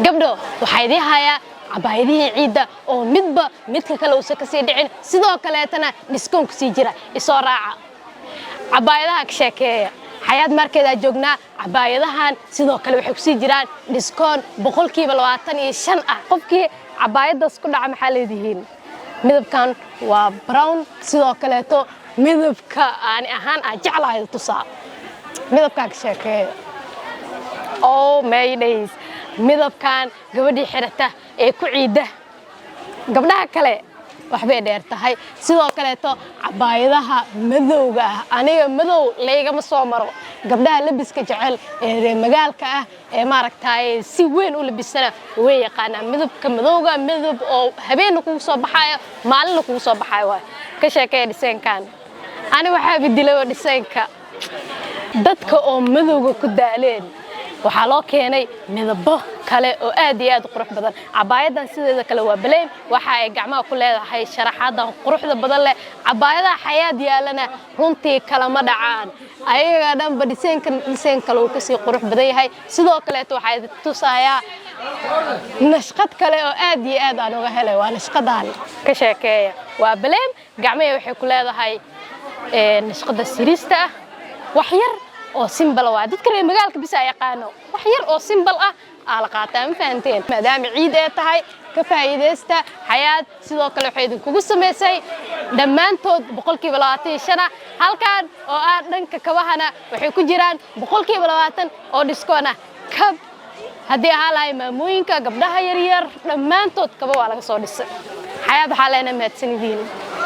Gabdho, waxaa idiin hayaa cabaayadihii ciidda oo midba midka kale uusan kasii dhicin, sidoo kaleetana discount kusii jira. Isoo raaca, cabaayadaha ka sheekeeya. Xayaat Marketaa joognaa. Cabaayadahan sidoo kale waxay kusii jiraan discount 25% ah. Qofkii cabaayadaas ku dhaca, maxaa leedihiin? Midabkan waa brown. Sidoo kaleeto midabka aani ahaan aan jeclahay tusaa. Midabkaa ka sheekeeya. Oh my days, midabkan gabadhii xirata ee ku ciidda gabdhaha kale waxbay dheer tahay. Sidoo kaleeto cabaayadaha madowga ah, aniga madow laygama soo maro. Gabdhaha labiska jecel ee reer magaalka ah ee maaragtay si weyn u labisana way yaqaanaa midabka madowga, midab oo habeenna kugu soo baxaayo, maalinna kugu soo baxaayo waay. Ka sheekeeya designkan. Ani waxaa bedilay designka. Dadka oo madowga ku daaleen waxaa loo keenay midabo kale oo aad iyo aad u qurux badan. Cabaayadan sideeda kale waa plain, waxa ay gacmaha ku leedahay sharaxaadan quruxda badan leh. Cabaayadaha Xayaad yaalana runtii kalama dhacaan, ayaga dhanba designkan design kale uu kasii qurux badan yahay. Sidoo kaleeto waxaa idin tusayaa nashqad kale oo aad iyo aad aan uga helay. Waa nashqadan, ka sheekeeya. Waa plain, gacmaha waxay ku leedahay nashqada siriista ah. Wax yar oo simple waa dadka reer magaalka bisa yaqaano. Wax yar oo simple ah aa la qaataa, ma fahanteen? Maadaama ciid ee tahay, ka faa'iidaysta. Xayaad sidoo kale waxay idinkugu samaysay dhammaantood 25% ah. Halkan oo ah dhanka kabahana waxay ku jiraan 20% oo discount ah. Kab haddii ahaa lahay maamooyinka, gabdhaha yaryar, dhammaantood kaba waa laga soo dhisay. Xayaad waxaa leenahay mahadsan yihiin.